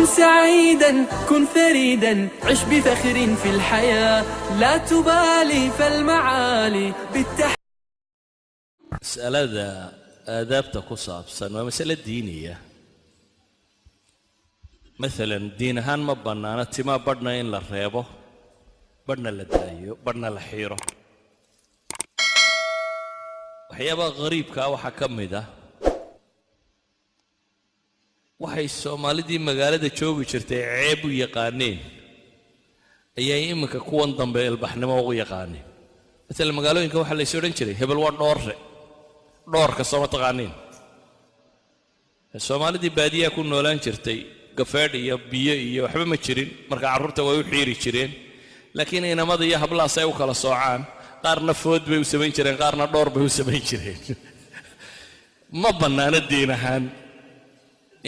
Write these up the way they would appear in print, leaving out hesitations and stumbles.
كن سعيدا، كن فريدا، عش بفخر في الحياة، لا تبالي فالمعالي بالتحديد. Masalada aadaabta ku saabsan waa masale diiniya. Maalan, diin ahaan ma bannaano timaa badhna in la reebo, badhna la daayo, badhna la xiiro. Waxyaabaha khariibkaa waxaa ka mid ah waxay Soomaalidii magaalada joogi jirtay ceeb u yaqaaneen ayay iminka kuwan dambe ilbaxnimo ugu yaqaaneen. Maalan, magaalooyinka waxaa lays odhan jiray hebel waa dhoorre. Dhoorka sooma taqaaniin? Soomaalidii baadiyaha ku noolaan jirtay gafeedh iyo biyo iyo waxba ma jirin, marka carruurta way u xiiri jireen, laakiin inamada iyo hablahaas ay u kala soocaan, qaarna food bay u samayn jireen, qaarna dhoor bay u samayn jireen. Ma bannaano diin ahaan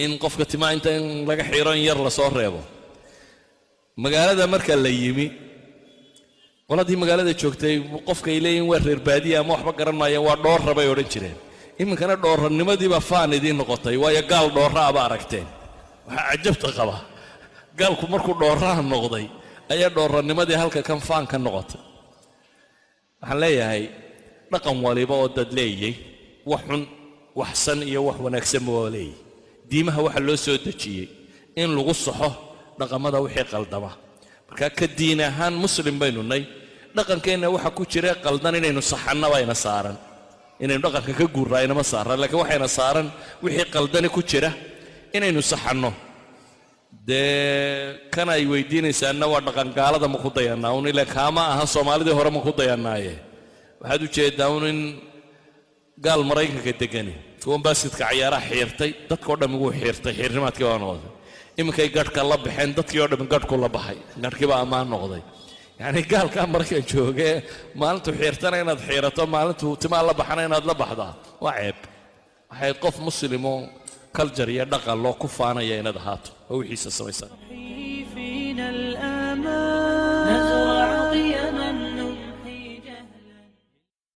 in qofka timaa inta in laga xiiro in yar lasoo reebo. Magaalada marka la yimi, qoladii magaalada joogtay qofkay leeyihin waa reer baadiya ama waxba garan maayeen, waa dhoorra bay odhan jireen. Iminkana dhoorranimadiibaa faan idiin noqotay, waayo gaal dhoorra aba aragteen. Waxaa cajabta qaba, gaalku markuu dhoorraha noqday ayaa dhoorranimadii halka kan faan ka noqotay. Waxaan leeyahay, dhaqan waliba oo dad leeyay, wax xun, wax san iyo wax wanaagsanba waa leeyay. Diimaha waxa loo soo dejiyey in lagu saxo dhaqamada wixii qaldama. Marka ka diin ahaan Muslim baynu nay, dhaqankeenna waxa ku jira qaldan inaynu saxanna bayna saaran. Inaynu dhaqanka ka guurraa inama saaran, laakiin waxayna saaran wixii qaldani ku jira inaynu saxanno. Dee kan ay weydiinaysaanna waa dhaqan gaalada ma ku dayannaa un ila kaama aha, Soomaalidii hore ma ku dayannaaye. Waxaad u jeedaa un in gaal Maraykanka degani kuwan baasketka cayaaraha xiirtay, dadkao dhammi wuu xiirtay, xiirnimaadkii baa noqday. Iminkay gadhka la baxeen, dadkii oo dhammi gadhku la baxay, gadhkii baa ammaan noqday. Yacni gaalkaa Maraykan joogee maalintuu xiirtana inaad xiirato, maalintuu timaa la baxana inaad la baxdaa waa ceeb. Waxay qof Muslimoo culture iyo dhaqan loo ku faanaya inaad ahaato oo wixiisa samaysan. فينا الآمال.